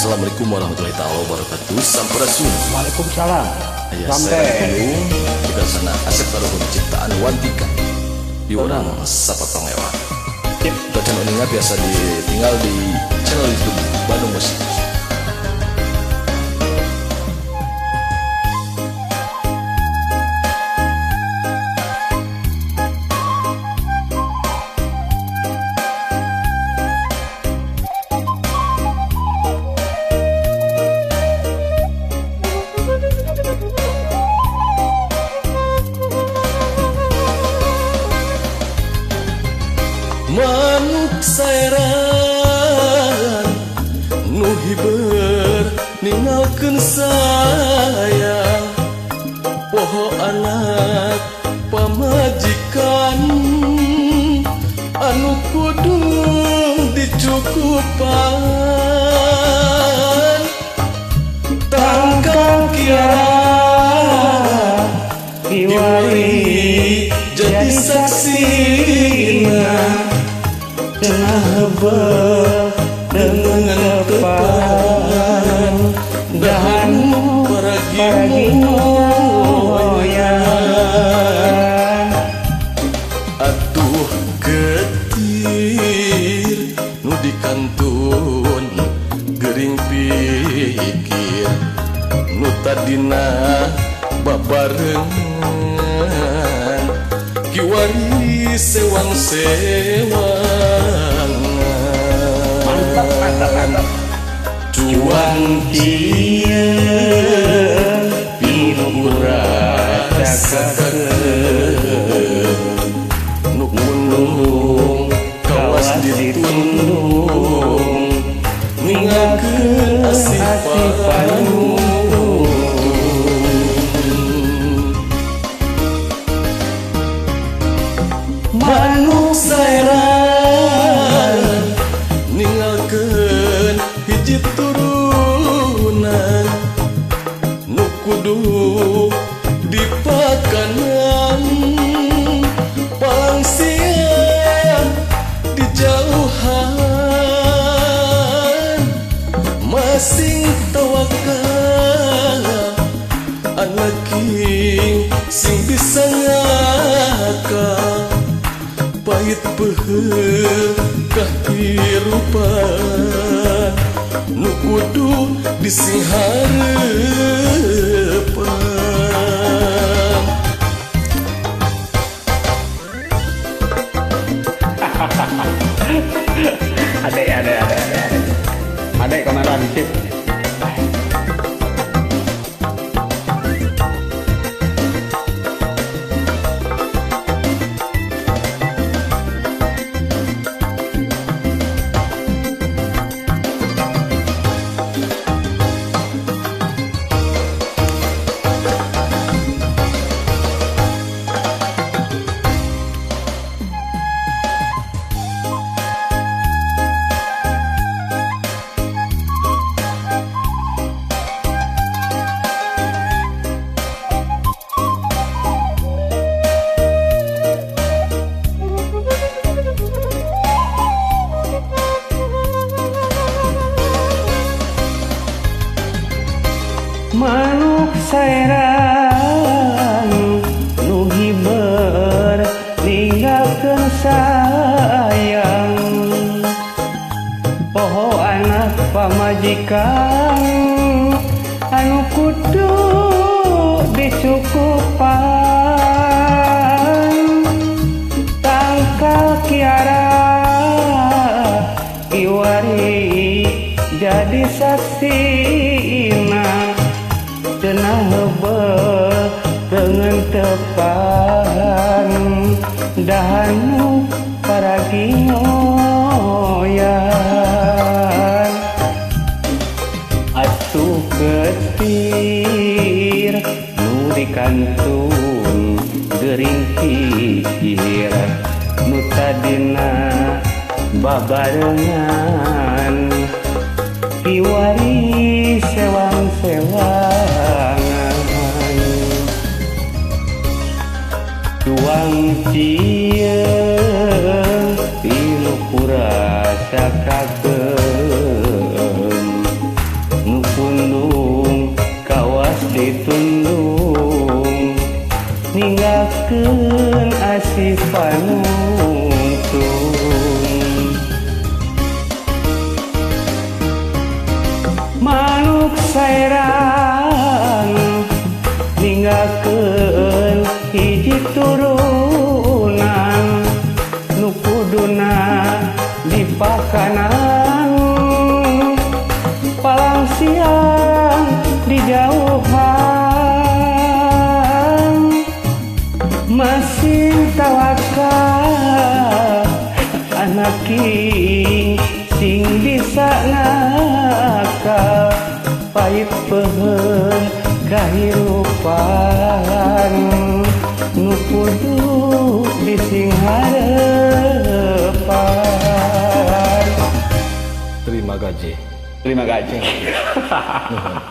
Assalamualaikum warahmatullahi taala wabarakatuh. Sampurasun. Waalaikumsalam. Ayah saya Gunung di sana Asep Taruhun ciptaan Wantika di orang Sapatong Ewa. Channel ini biasa ditinggal di channel YouTube Bandung Musik. Manuk saeran nu hiber ningalkeun sayang poho anak pamajikan anu kudu dicukupan tangkal kiara diwari jadi saksina cenah dengan tepan dahan pergi moyan atuh getir nu dikantun gering pikir nu tadina babarengan kiwari sewang-sewangan. Mantap, mantap, mantap. Cuan cieun pinuh rasa kakeun nu munung kawas ditundung ninggalkeun asih panung. Manuk saeran ninggalkeun hiji turunan nu kudu dipakanan pangsian dijauhan masing tawakal anak king sing bisa ngakal pahit peuheuh kahirupan nu kudu disinghareupan. Ade ade ade ade ade ade kemarin sip. Manuk saeran nu hiber ninggalkeun sayang poho anak pamajikan anu kudu dicukupan tangkal kiara kiwari jadi saksina cenah dengan tepan dahanu paragi ngoyan atuh getir nu dikantun gering pikir nu tadina babarengan kiwari sewang-sewangan tuang cieung pinuh kurasa kakeun Ninggalkeun asih panungtung. Manuk saerang ninggalkeun hiji turunan nu kuduna dipakanan palang siang dijauhan masih tawakal anak king sing bisa ngakal pahit peuheum kahirupan nu kudu dising harepan. Terima gaji. Terima gaji. Nuhun.